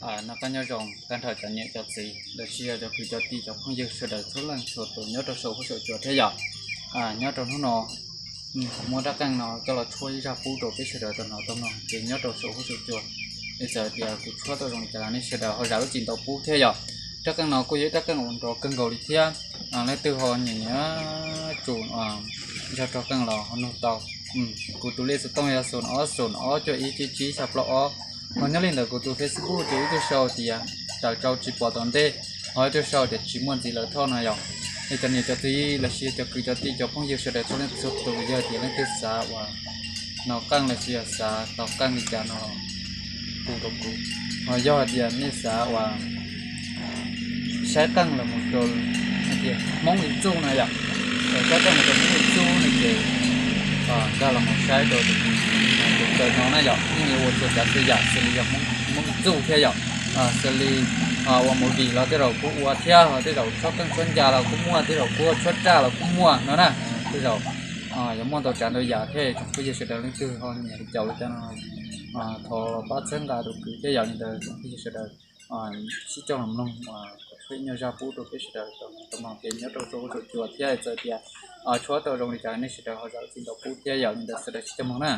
Noj qab nyob zoo tag nrho cov niam cov txiv los sis yog cov kwv cov tij cov phooj ywg sawv daws txhua leej txhua tus nyob rau saum huab saum cua thiab yom. Nyob rau hnub no kuv muab rab qeej no coj los tshuab ib zaj pub rau peb sawv daws tau hnov tau mloog ces nyob rau saum huab saum cua. Es txawm tias kuv tshuab tau zoo li cas los nej sawv daws ho zam lub txim ntau pub thiab yom. Rab qeej no kuj yog ib rab qeej uas nrov kawg nkaus li thiab. Leej twg ho nyiam nyiam tsum zog rog qeej los ho nug tau. Kuv tus lej xov tooj yog xoom ob xoom ob cuaj ib tsib tsib xya plaub ob. Ho nyob li ntawm kuv tus Facebook ces ib tug sau tias tawm tsau tsis pom tom ntej, ho ib tug sau tias tsis muaj ntxiv lawm thoj no yom. Es cov niam cov txiv los sis cov kwv cov tij cov phooj ywg sawv daws txhua leej txhua tus yog tias leej twg xav uas nov qeej los sis yog xav tau qeej li cas no hu rau kuv. Ho yog hais tias nej xav uas saib qeej los mus rau hais tias Hmoob li txuj no yom, saib qeej mus rau Hmoob li txuj no ces nkag los mus saib rau tus kawm no na yom, yeej yuav ua txhua tsav txhua yam xws li yog Hmoob li txuj thiab yom. Xws li ua movie los tej zaum kuj ua thiab, ho tej zaum tshuab qeej tshuab ncas los kuj muaj, tej zaum kuj tshuab raj los kuj muaj no na. Tej zaum yuav muaj ntau tsav ntau yam thiab, tsoom phooj ywg sawv daws leej twg ho nyiam li cas ua cas no thov pab txhawb nqa rau kuv thiab yom. Li ntawd tsoom phooj ywg sawv daws sib coj los mloog kom tshuab ib nyuag zaj pub rau peb sawv daws tau mloog ces nyob rau saum huab saum cua thiab. Txawm tias tshuab tau zoo li cas nej sawv daws ho zam lub txim ntau pub thiab yom. Li ntawd sawv daws sib coj mloog na.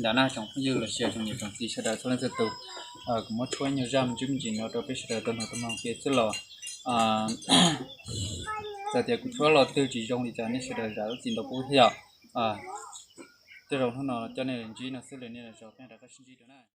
Ntawd na tsoom phooj ywg los sis tsoom niam tsoom txiv sawv daws txhua leej txhua tus, kuv muab tshuab ib nyuag zaj me ntsis me ntsis no rau peb sawv daws tau mloog tau mloog kev xwb los, txawm tias kuv tshuab lo twg tsis zoo li cas nej sawv daws zam lub txim ntau pub thiab. Tej zaum hnub no coj nej ntsib no xwb, lwm niaj lwm zaus peb rov qab sib ntsib dua na.